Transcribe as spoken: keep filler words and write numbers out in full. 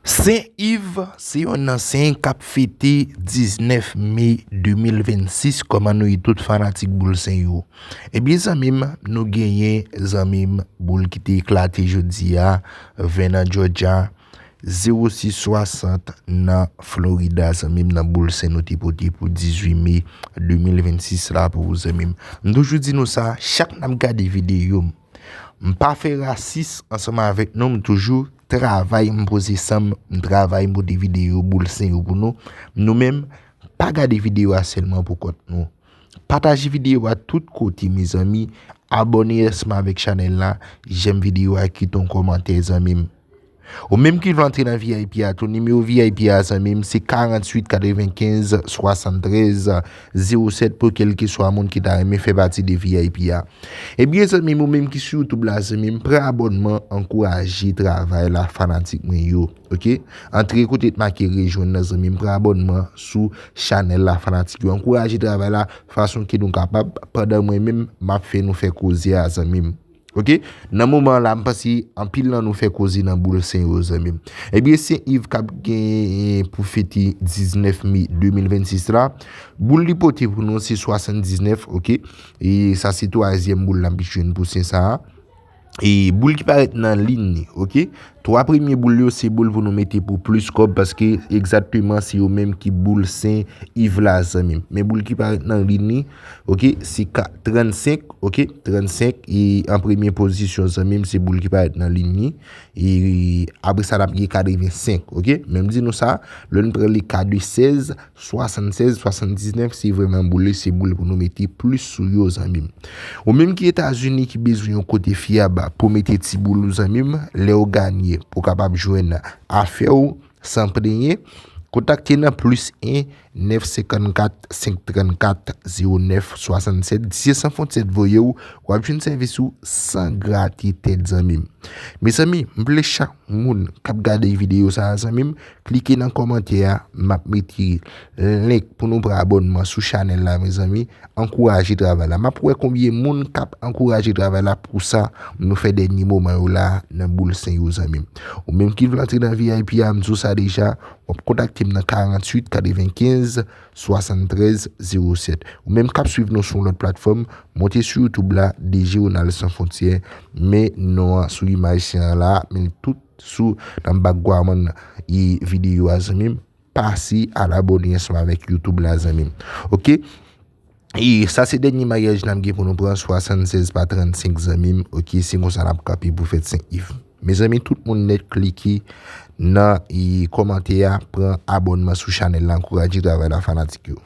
Sen Iv se yonn nan sen k ap fete diznèf me de mil vennsis. Kòman nou ye tout fanatik boul sen yo? Ebyen zanmi m, nou genyen zanmi m boul ki te eklate jodi a, ven nan Georgia, zewo sis swasant nan Florida, zanmi m, nan boul sen nou te pote pou dizuit me de mil vennsis la pou ou, zanmi m. M toujou di nou sa, chak n ap gade videyo m, m pa fè rasis ansanm avèk nou, m toujou travay, m poze san m, m travay, m pote videyo boul sen yo pou nou. Nou menm, pa gade videyo a sèlman pou kont nou. Pataje videyo a tout kote, mezanmi. Abòne ansanm avèk chanèl la, jèm videyo a, kite yon kòmantè, zanmi m. Ou menm ki vle antre nan V I P a tou, nimewo V I P a, zanmi m, se karanntuit katrevenkenz swasanntrèz zewo sèt pou kèlkeswa moun ki ta renmen fè pati de V I P a. Ebyen, zanmi m, ou menm ki sou YouTube la, zanmi m, pran abònman, ankouraje travay la, fanatik mwen yo, oke? Antre kote t make rejwenn nan, zanmi m, pran abònman sou chanèl la, fanatik yo. Ankouraje travay la, fason ke nou kapab, pandan mwen menm, m ap fè nou fè koze a, zanmi m. Oke? Nan moman la, m panse anpil nan nou fè koze nan boul sen yo, zanmi m. Ebyen, Sen Iv k ap gen pou fete diznèf me de mil vennsis la. Boul li pote pou nou, se swasanndiznèf, oke? E sa se twazyèm boul n ap jwenn pou sen sa a. E boul ki parèt nan liy li, oke? Twa premye boul yo, se boul pou nou mete pou plis kòb, paske egzakteman se yo menm ki boul Sen Iv la, zanmi m. Men boul ki parèt nan liy li, oke, se ka, trannsenk, oke, trannsenk, e an premye pozisyon, zanmi m, se boul ki parèt nan liy li. E apre sa, n ap gen katrevensenk, oke? Men m di nou sa, lè n pran le ka de sèz, swasannsèz, swasanndiznèf, se vrèman boul, se boul pou nou mete plis sou yo, zanmi m. Ou menm ki Etazini, ki bezwen yon kote fyab pou mete ti boul ou, zanmi m, lè w ganye, pou w kapab jwenn afè w san plenyen, kontakte nan plis en nèf senkannkat senk trannkat zewo nèf swasannsèt. Dye San Fwontyè voye w, w ap jwenn sèvis ou san grate tèt, zanmi m. Mezanmi, m vle chak moun k ap gade videyo sa a, zanmi m, klike nan kòmantè a, m ap mete link pou nou pran abònman sou chanèl la, mezanmi. Ankouraje travay la. M ap wè konbyen moun k ap ankouraje travay la pou sa nou fè dènye moman yo la nan boul sen yo, zanmi m. Ou menm ki vle antre nan V I P a, m di w sa deja, w ap kontakte m nan karanntuit katrevenkenz swasanntrèz zewo sèt. Ou menm k ap swiv nou sou yon lòt platfòm, monte sou YouTube la, D J Ronald San Fwontyè, men non an sou imaj sen an la, men l tout sou nan background e videyo a, zanmi m. Pase al abòne ansanm avèk YouTube la, zanmi m. Oke? E sa se dènye maryaj n ap gen pou nou pran, swasannsèz pa trannsenk, zanmi m. Oke, se konsa n ap kanpe pou fèt Sen Iv. Mezanmi, tout moun nèt klike nan e kòmantè a, pran abònman sou chanèl la, ankouraje travay la, fanatik yo.